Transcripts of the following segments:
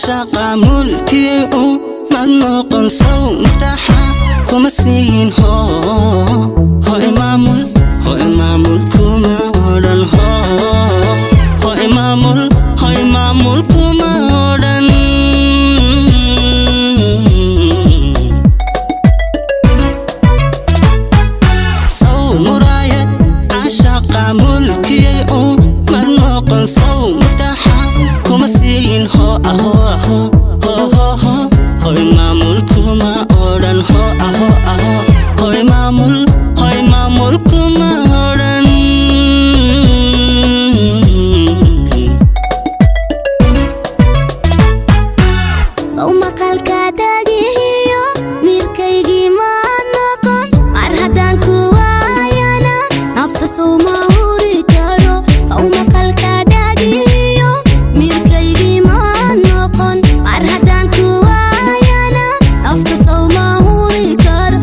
Caashaqa mulkiyey u mad noqon, sow miftaxa kuma siin? Hoo, ho imaamul, ho imaamul kuma odhan. Ho, ho imaamul, ho imaamul kuma odhan. Sow muraayad caashaqa mulkiyey u mad noqon, sow miftaxa kuma siin? Ho aho aho, ho ho ho, ho imaamul kuma odhan. Ho aho aho, ho imaamul, ho imaamul kuma odhan. Sow maqalka dhagihiyo miirkaygii ma noqon? Mar haddaan ku waayana nafta sow ma huri karo? Sow maqalka dhagihiyo miirkaygii ma noqon? Mar haddaan ku waayana nafta sow ma huri karo?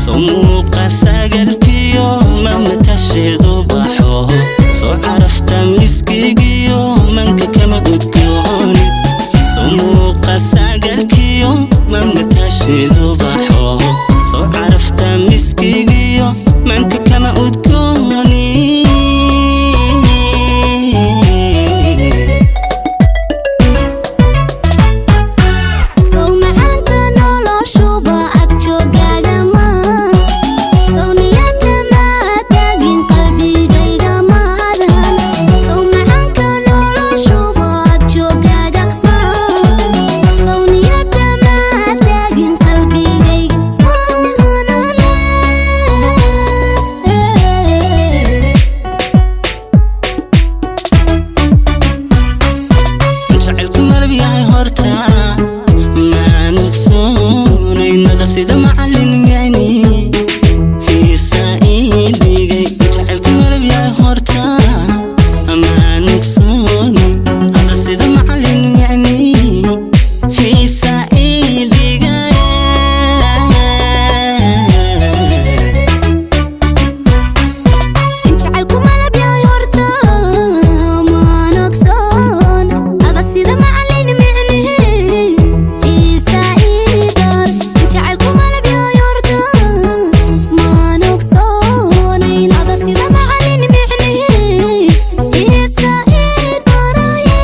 Soo muuqa sagalkiyo mamatasheedu baxo, soo carafta miskigiyo manka kama udgooni. Soo muuqa sagalkiyo mamatasheedu baxo, soo carafta miskigiyo manka kama udgooni. Sow macaanka noloshuba ag joogaaga ma? Sow niyada ma tagin qalbigayga maadan? Sow macaanka noloshuba ag joogaaga ma? Sow niyada ma tagin qalbigayga maadan? Jacaylku malab yahay horta maan ogsoonaynada, sida macallin micni hiisa ii dhigay. Jacaylku malab yahay horta maan ogsoonayn hada, sida macallin micni hiisa ii dhigay. Jacaylku malab yahay horta maan ogsoon ada, sida macallin micnihi xiisa ii bar. Jacaylku malab yahay horta maan ogsoonayn ada, sida macallin micnihi xiisa ii baraye.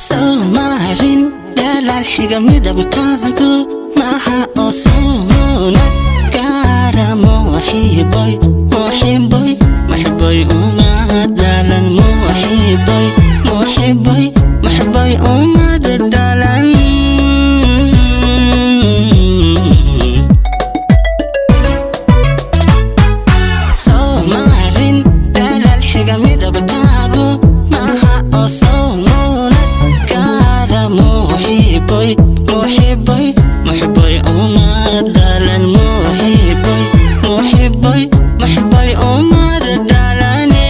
Soomarin dhalaal xiga midabkaagu maaha oo suunad gaara. Muxiboy, muxiboy, muxiboy uma dhalan. Muxiboy, muxiboy, muxiboy umad dhalan. Soomarin dhalaal xiga midabkaagu maaha oo sawmuunad gaara. Muxiboy, muxiboy, muxiboy uma dhalan. Muxiboy, muxiboy, muxiboy umad dhalane.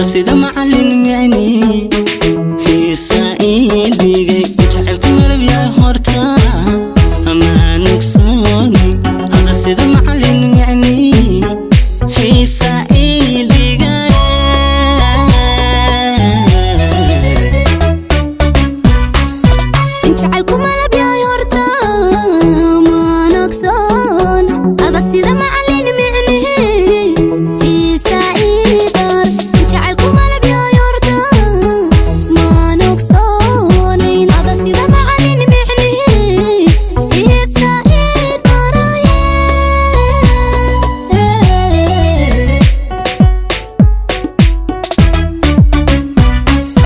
Sida macallin micni.